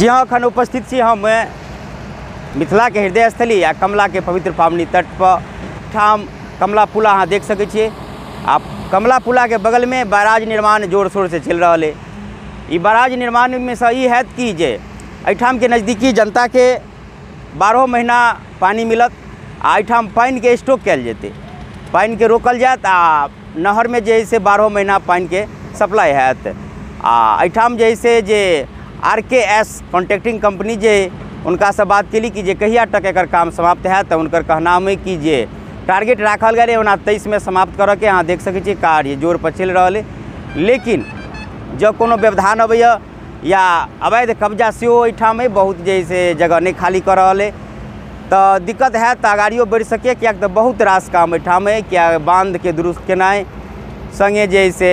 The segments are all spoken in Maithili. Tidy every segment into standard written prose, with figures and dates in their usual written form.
जी हाँ, अखन उपस्थित छी हम मिथिला के हृदय स्थली आ कमला के पवित्र पावनी तट पर। ठाम कमला पुला अहाँ देख सकै छियै आ कमला पुला के बगल में बैराज निर्माण जोर शोर से चलि रहल है। ई बैराज निर्माण में से ई हैत कि जे एहिठाम के नज़दीकी जनता के 12 महीना पानी मिलत आ एहिठाम पानि के स्टॉक कयल जेतै, पानि के रोकल जायत आ नहर में जे से 12 महीना पानि के सप्लाई हैत। आ एहिठाम जे से जे RKS contracting company जे उनका से बात केली कि जे कहिया तक एकर काम समाप्त हैत, तऽ हुनकर कहनाम है कि जे टारगेट राखल गेलै ओना 23 में समाप्त करऽके। अहाँ देख सकै छियै कार्य जोर पर चलि रहल है, लेकिन जब कोनो व्यवधान अबैया या अवैध कब्जा सेहो एहिठाम है, बहुत जे से जगह नहीं खाली कऽ रहल है तऽ दिक्कत हैत, तऽ अगाड़ियो बढ़ि सकैए, किएक तऽ बहुत रास काम एहिठाम है। किया बाँधके दुरुस्त केनाइ सङ्गे जे से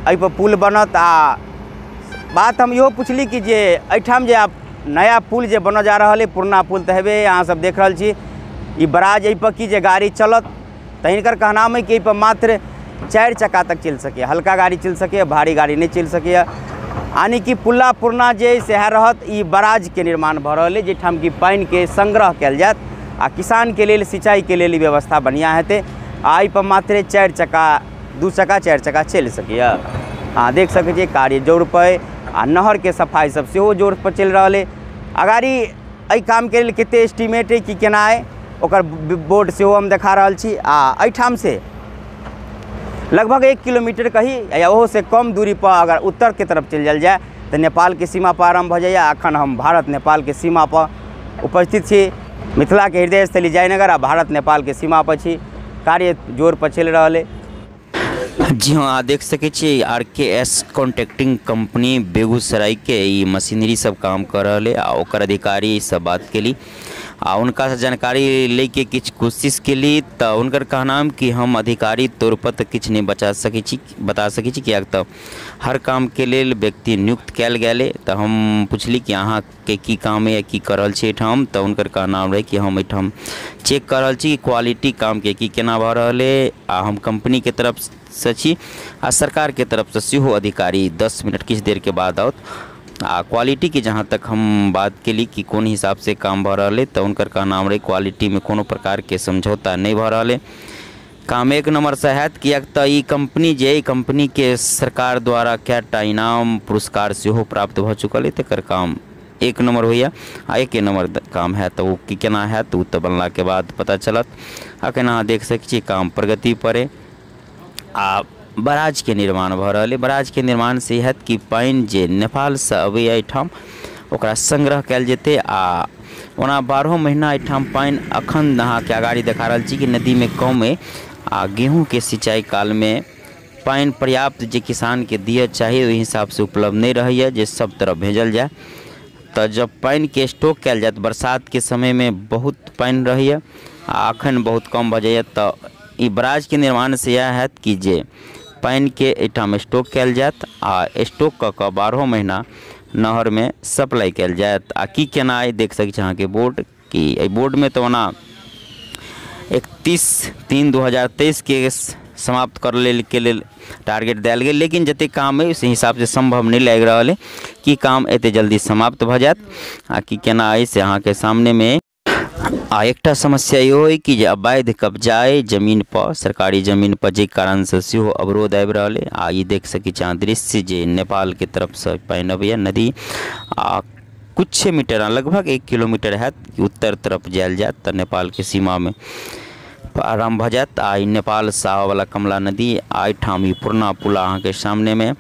एहिपर पुल बनत। आ बात हम इहो पुछली कि जे एहिठाम जे आब नया पुल जे बनऽ जा रहल है, पुरना पुल तऽ हेबे अहाँ सब देख रहल छी, ई बराज एहिपर की जे गाड़ी चलत, तऽ हिनकर कहनाम है कि एहिपर मात्र 4 चक्का तक चलि सकैए, हल्का गाड़ी चलि सकैए, भारी गाड़ी नहि चलि सकैए। यानी कि पुला पुरना जे सएह रहत। ई बराजके निर्माण भऽ रहल है जाहिठाम कि पानिके संग्रह कयल जायत आ किसानके लेल सिंचाईके लेल ई व्यवस्था बढ़िआँ हेतै। आ एहिपर मात्र 4 चक्का 2 चक्का 4 चक्का चलि सकैए। अहाँ देख सकै छियै कार्य जोर पर आ नहरके सफाइ सब सेहो जोर पर चलि रहल है। अगाड़ी एहि कामके लेल कतेक एस्टीमेट है कि केना है ओकर बोर्ड सेहो हम देखा रहल छी। आ एहिठाम से लगभग 1 किलोमीटर कही या ओहो से कम दूरी पर अगर उत्तर के तरफ चलि जायल जाय तऽ नेपाल के सीमा पर आरम्भ भऽ जाइए। अखन हम भारत नेपाल के सीमा पर उपस्थित छी, मिथिला के हृदय स्थली जयनगर आ भारत नेपाल के सीमा पर छी। कार्य जोर पर चलि रहल है। जी हाँ, अहाँ देख सकै छी RKS contracting company Begusarai के ई मशीनरी सब काम कर रहल है। आ ओकर अधिकारी सब बात केली आ उनका से जानकारी लैके किछु कोशिश केली, तऽ हुनकर कहनाम कि हम अधिकारी तौर पर तऽ किछु नहि बचा सकै छी, बता सकै छी, किएक तऽ हर कामके लेल व्यक्ति नियुक्त कयल गेल है। तऽ हम पुछली कि अहाँके की काम है, की कऽ रहल छी एहिठाम, तऽ हुनकर कहनाम रहै कि हम एहिठाम चेक कऽ रहल छी क्वालिटी कामके की केना भऽ रहल है आ हम कंपनीके तरफ से छी आ सरकारके तरफसँ सेहो अधिकारी 10 मिनट किछु देरके बाद आओत। आ क्वालिटीके जहाँ तक हम बात केली कि कोन हिसाबसँ काम भऽ रहल है, तऽ हुनकर कहनाम रहै क्वालिटीमे कोनो प्रकारके समझौता नहि भऽ रहल है, काम एक नम्बरसँ हैत, किएक तऽ ई कंपनी जे ई कंपनीके सरकार द्वारा कएटा इनाम पुरस्कार सेहो प्राप्त भऽ चुकल है, तकर काम एक नम्बर होइए आ एके नम्बर काम हैत। तऽ ओ की केना हैत ओ तऽ बनलाके बाद पता चलत। अखन अहाँ देख सकै छी काम प्रगति पर है आ बराजके निर्माण भऽ रहल है। बराजके निर्माण से हैत कि पानि जे नेपालसँ अबैए एहिठाम ओकरा संग्रह कयल जेतै। आ ओना 12 महीना एहिठाम पानि अखन अहाँके अगाड़ी देखा रहल छी कि नदीमे कम अइ आ गेहूँके सिंचाई कालमे पानि पर्याप्त जे किसानके दिअ चाही ओहि हिसाबसँ उपलब्ध नहि रहैए जे सब तरफ भेजल जाय। तऽ जब पानिके स्टॉक कयल जायत, बरसातके समयमे बहुत पानि रहैए आ अखन बहुत कम भऽ जाइए, तऽ ई बराजके निर्माणसँ इएह हैत कि जे पानिके एहिठाम स्टॉक कयल जायत आ स्टॉक कऽ कऽ 12 महीना नहरमे सप्लाई कयल जायत। आ की केना अइ देख सकै छी अहाँके बोर्ड, कि एहि बोर्डमे तऽ ओना 31/3/2023 के समाप्त कर लेल के लेल टारगेट देल गेल, लेकिन जतेक काम अइ ओहि हिसाबसँ सम्भव नहि लागि रहल अइ कि काम एतेक जल्दी समाप्त भऽ जायत। आ की केना अइ से अहाँके सामनेमे। आ एकटा समस्या इहो अइ कि जे अवैध कब्जा अइ जमीन पर, सरकारी जमीन पर, जाहि कारणसँ सेहो अवरोध आबि रहल अइ। आ ई देख सकै छी अहाँ दृश्य जे नेपालके तरफसँ पानि अबैए नदी आ कुछ मीटर लगभग 1 किलोमीटर हैत कि उत्तर तरफ जायल जायत तऽ नेपालके सीमामे आरम्भ भऽ जायत। आ ई नेपालसँ आबयवला कमला नदी आ एहिठाम ई पुरना पुल अहाँके सामनेमे।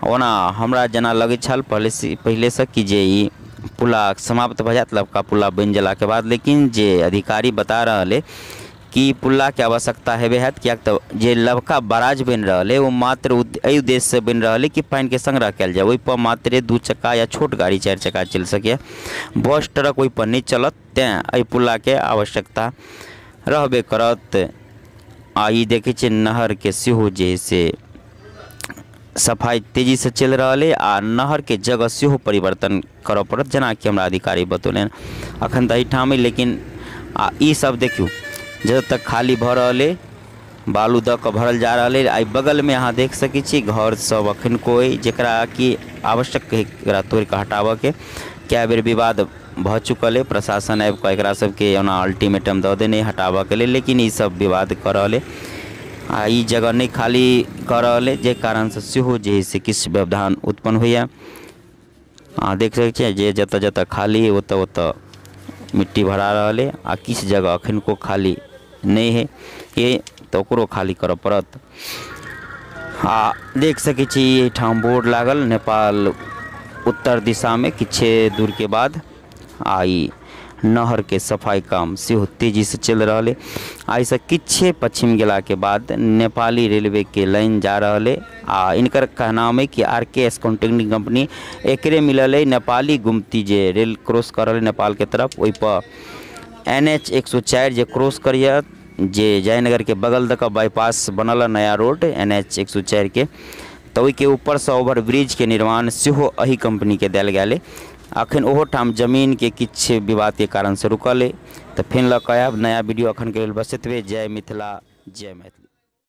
ओना हमरा जेना लगै छल पहिलेसँ कि जे ई पुला समाप्त भऽ जायत लबका पुला बनि गेलाके बाद, लेकिन जे अधिकारी बता रहल है कि पुलाके आवश्यकता हेबे हैत, किएक तऽ जे लबका बराज बनि रहल है ओ मात्र एहि उद्देश्यसँ बनि रहल है कि पानिके संग्रह कयल जाय, ओहिपर मात्रे 2 चक्का या छोट गाड़ी 4 चक्का चलि सकैए, बस ट्रक ओहिपर नहि चलत, तेँ एहि पुलाके आवश्यकता रहबे करत। आ ई देखै छियै नहरके सेहो जे से सफाइ तेजीसँ चलि रहल अइ आ नहरके जगह सेहो परिवर्तन करऽ पड़त, जेनाकि हमरा अधिकारी बतौलनि। अखन तऽ एहिठाम अइ, लेकिन आ ई सब देखियौ जतऽ तक खाली भऽ रहल अइ बालू दऽ कऽ भरल जा रहल अइ। एहि बगलमे अहाँ देख सकै छी घर सब अखन कोइ, जकरा कि आवश्यक एकरा तोड़िके हटाबऽके। कए बेर विवाद भऽ चुकल है, प्रशासन आबि कऽ एकरा सबके ओना अल्टीमेटम दऽ देने हटाबऽके लेल, लेकिन ई सब विवाद कऽ रहल है आ ई जगह नहि खाली कऽ रहल है, जाहि कारणसँ सेहो जे है से किछु व्यवधान उत्पन्न होइए। अहाँ देख सकै छियै जे जतऽ जतऽ खाली है ओतऽ ओतऽ मिट्टी भरा रहल है आ किछु जगह अखनको खाली नहि है तऽ ओकरो खाली करऽ पड़त। आ देख सकै छी एहिठाम बोर्ड लागल नेपाल उत्तर दिशामे किछु दूरके बाद आ ई नहरके सफाइ काम सेहो तेजीसँ चलि रहल है। आ एहिसँ किछु पश्चिम गेलाके बाद नेपाली रेलवेके लाइन जा रहल है आ इनकर कहनाम है कि R K S contracting company एकरे मिलल है। नेपाली गुमती जे रेल क्रॉस कर रहल है नेपालके तरफ, ओहिपर NH 104 जे क्रॉस करिए, जे जयनगर के बगल दऽ कऽ बाईपास बनल नया रोड NH 104 के, तऽ ओहिके ऊपरसँ ओवर ब्रिजके निर्माण सेहो एही कंपनीके देल गेल है। अखन ओहो ठाम जमीनके किछु विवादके कारणसँ रुकल है। तऽ फेर लऽ कऽ आयब नया वीडियो। अखनके लेल बस एतबे। जय मिथिला, जय मैथिली।